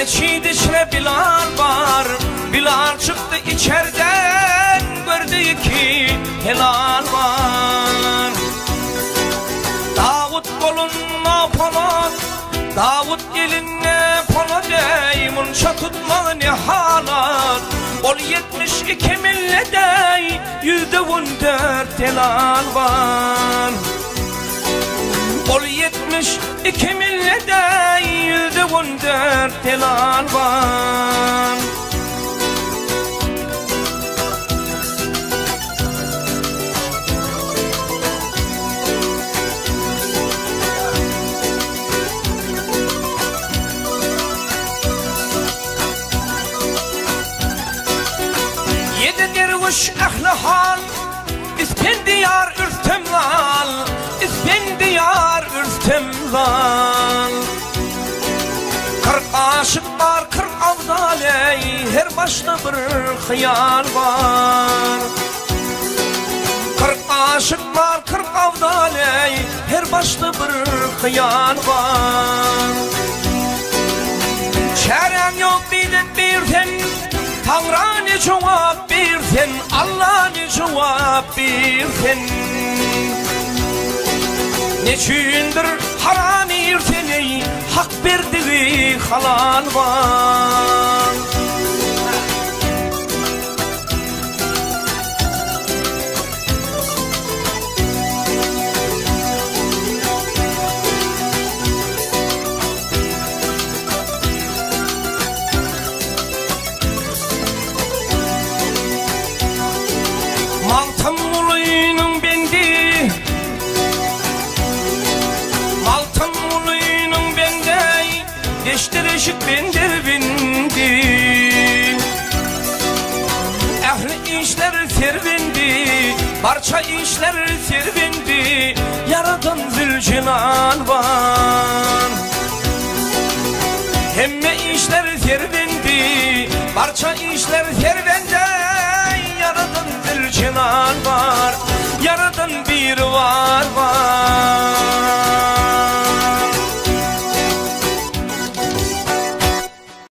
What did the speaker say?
Meçid içre Bilal bar, Bilal çykdy içerden, Gördi ki helal bar. Dawut golunda polat, Dawut elinde polat eý, Munça tutmaz ne halat, Ol 72 millede %14 helal bar. Ol 72 millede %14 helal bar. Yedi derviş ehli hal, İspendiyar ürstem lal, İspendiyar ürstem lal. 40 aşık var, 40 avdal ey, her başta bir hıyal var. 40 aşık var, 40 avdal ey, her başta bir hıyal var. Çarem yok bilip bir sen, Tanrı ne cevap bir sen, Allah ne cevap bir sen. Neçündür haram yersen ey, hak verdiği halal var. Maltım uluyunun bendi Maltım uluyunun bende Deştireşik bender bindi Ehli işler serbendi Barça işler serbendi Yaradan Zülcelal var Hemme işler serbendi Barça işler serbende Yaradan Zülcelal var Yaradan bir var var.